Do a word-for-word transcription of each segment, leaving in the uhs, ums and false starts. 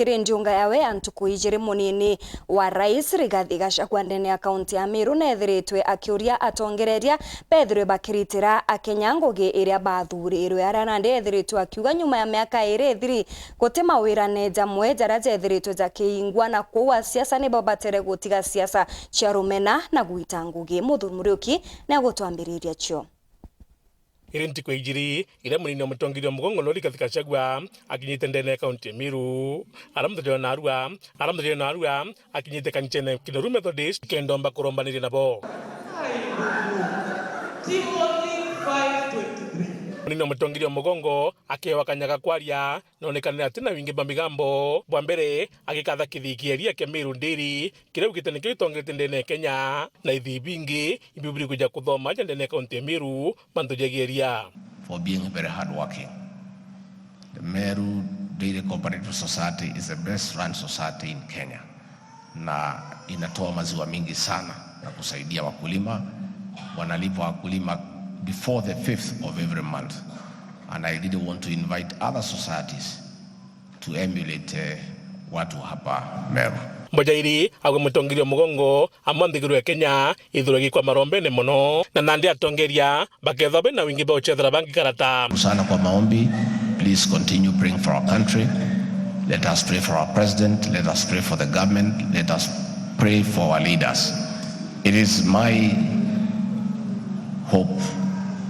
Iri ndiunga yawe ya ntuku ijiri, munini wa rais Rigathi Gachagua ndene ya kaunti ya Meru neethiritwe akiuria atongereria beethirwe bakiritira Akenya ngugi iria bathurirwe. Aria nandi eethiritwe akiuga nyuma ya miaka iiri ithiri guti mawirane jamwe jaria jeethiritwe jakiingwa, na kwou asiasa nibo batere gutiga siasa cia rumena na gwita ngugi. Muthuri Muriuki niagutwambiriria cio. Iri ntuku ijiri iria munini wa mutongeria wa mugongo Rigathi Gachagua akinyite ndene ya kaunti ya Meru, aria muthenya wa narua, aria muthenya wa narua akinyite kanisene Kinoru Methodist kenda omba kurombaniria nabo. Munini wa mutongeria wa mugongo akeewa kanya ga kwaria, nonekanire ati na wingi bwa migambo. Bwa mbere, agikatha kithii kia iria kia Meru Dairy, kiria augite nikio gitongete ndene ya Kenya, na ithii bingi ibiu biri kuja kuthoma aja ndene ya kaunti ya Meru mantu jegie iria. For being very hardworking. The Meru Dairy Cooperative Society is the best run society in Kenya, na inatoa maziwa mingi sana na kusaidia wakulima. Wanalipa wakulima before the fifth of every month, and I really want to invite other societies to emulate, eh, watu hapa Meru. Mbojairi agwe mutongeria wa mugongo amwe nthiguru ya Kenya ithurwe gikwa marombene mono, na nandi atongeria bakethwa bena wingi bwa uchethera bangi karata. Sana kwa maombi. Please continue praying for our country. Let us pray for our president. Let us pray for the government. Let us pray for our leaders. It is my hope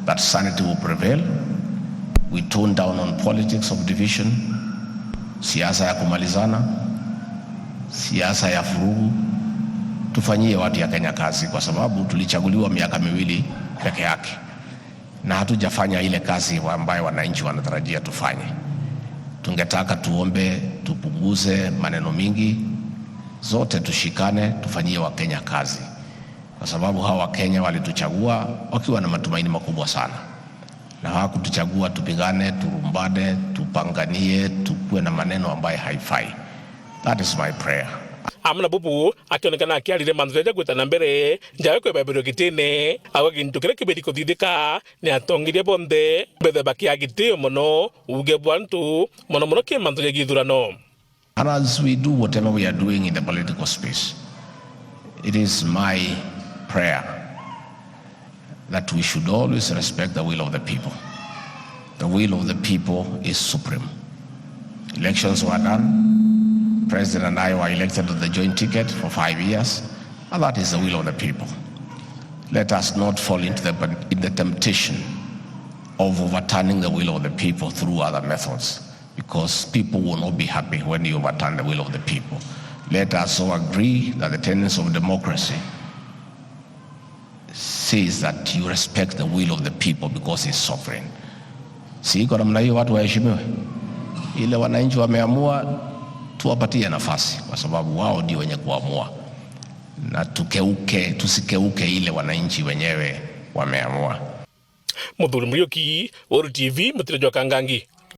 that sanity will prevail. We tone down on politics of division, siasa ya kumalizana, siasa ya vurugu. Tufanyie watu ya Kenya kazi, kwa sababu tulichaguliwa miaka miwili peke yake na hatujafanya ile kazi wa-, ambayo wananchi wanatarajia tufanye. Tungetaka tuombe, tupunguze maneno mingi, zote tushikane, tufanyie Wakenya kazi, kwa sababu hawa Wakenya walituchagua wakiwa na matumaini makubwa sana, na hawakutuchagua tupigane, turumbane, tupanganie, tukuwe na maneno ambayo haifai. That is my prayer. Amwe na bubu akionekana akiarire mantu jaja gwita na mbere, njawe kwebabirio gitine, agwe gintu kiria kibiri kuthithika ni atongeria bonthe bethe bakia gitio mono, uge bwa antu, mono mono ki mantu ja githurano. And as we do whatever we are doing in the political space, it is my prayer that we should always respect the will of the people. The will of the people is supreme. Elections were done. President and I were elected on the joint ticket for five years, and that is the will of the people. Let us not fall into the, in the temptation of overturning the will of the people through other methods, because people will not be happy when you overturn the will of the people. Let us all agree that the tenets of democracy says that you respect the will of the people because he's sovereign. Si iko namna hiyo, watu waheshimiwe? Ile wananchi wameamua, tuwapatie nafasi, kwa sababu wao ndio wenye kuamua, na tukeuke, tusikeuke ile wananchi wenyewe wameamua. Muthuri Muriuki, Weru T V, Mutire jwa Kangangi.